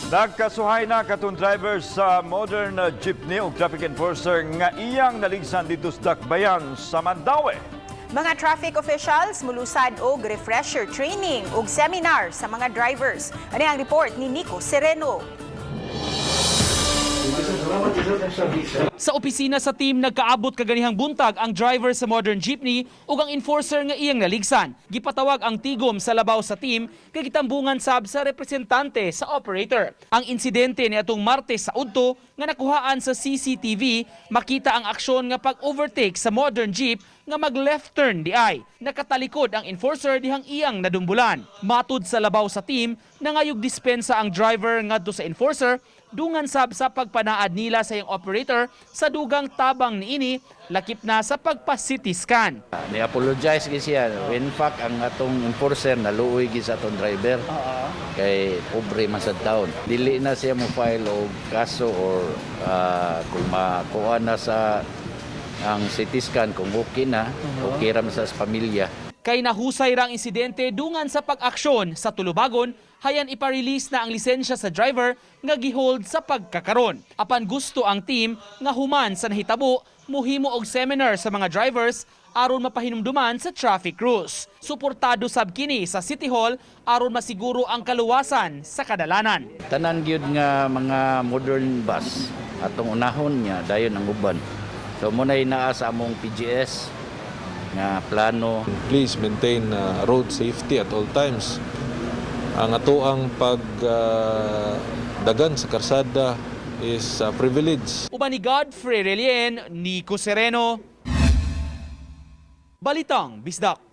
Nagkasuhay na katong driver sa modern jeepney o traffic enforcer nga iyang naligsan dito sa Dakbayan sa Mandaue. Mga traffic officials mulusad og refresher training ug seminar sa mga drivers. Ano ang report ni Nico Sereno? Sa opisina sa team, nagkaabot kaganihang buntag ang driver sa modern jeepney ug ang enforcer nga iyang naligsan. Gipatawag ang tigom sa labaw sa team kay gitambungan sab sa representante sa operator. Ang insidente ni atong Martes sa udto nga nakuhaan sa CCTV, makita ang aksyon nga pag-overtake sa modern jeep nga mag left turn di ay. Nakatalikod ang enforcer dihang iyang nadumbulan. Matud sa labaw sa team, nangayog dispensa ang driver ngadto sa enforcer dungan sab sa pagpanaad nila sa iyang operator sa dugang tabang niini, lakip na sa pagpa-CT scan. Ni-apologize gyud siya. In fact, ang atong enforcer naluoy gyud sa atong driver. Kay pobre man sa taon. Dili na siya mo file og kaso or kung makuha na sa ang CT scan kung okay na, okay ra man sa pamilya. Kay nahusay rang insidente dungan sa pag-aksyon sa tulubagon, hayan ipa-release na ang lisensya sa driver nga gihold sa pagkakaron. Apan gusto ang team nga human sa nahitabo, muhimo og seminar sa mga drivers aron mapahinumduman sa traffic rules. Suportado sab kini sa City Hall aron masiguro ang kaluwasan sa kadalanan. Tanan gyud nga mga modern bus atong unahon niya dayon ang uban. So mo na naa sa among PGS nga plano. Please maintain road safety at all times. Ang atoang pag dagan sa karsada is a privilege. Uban ni Godfrey Relien, Nico Sereno. Balitang Bisdak.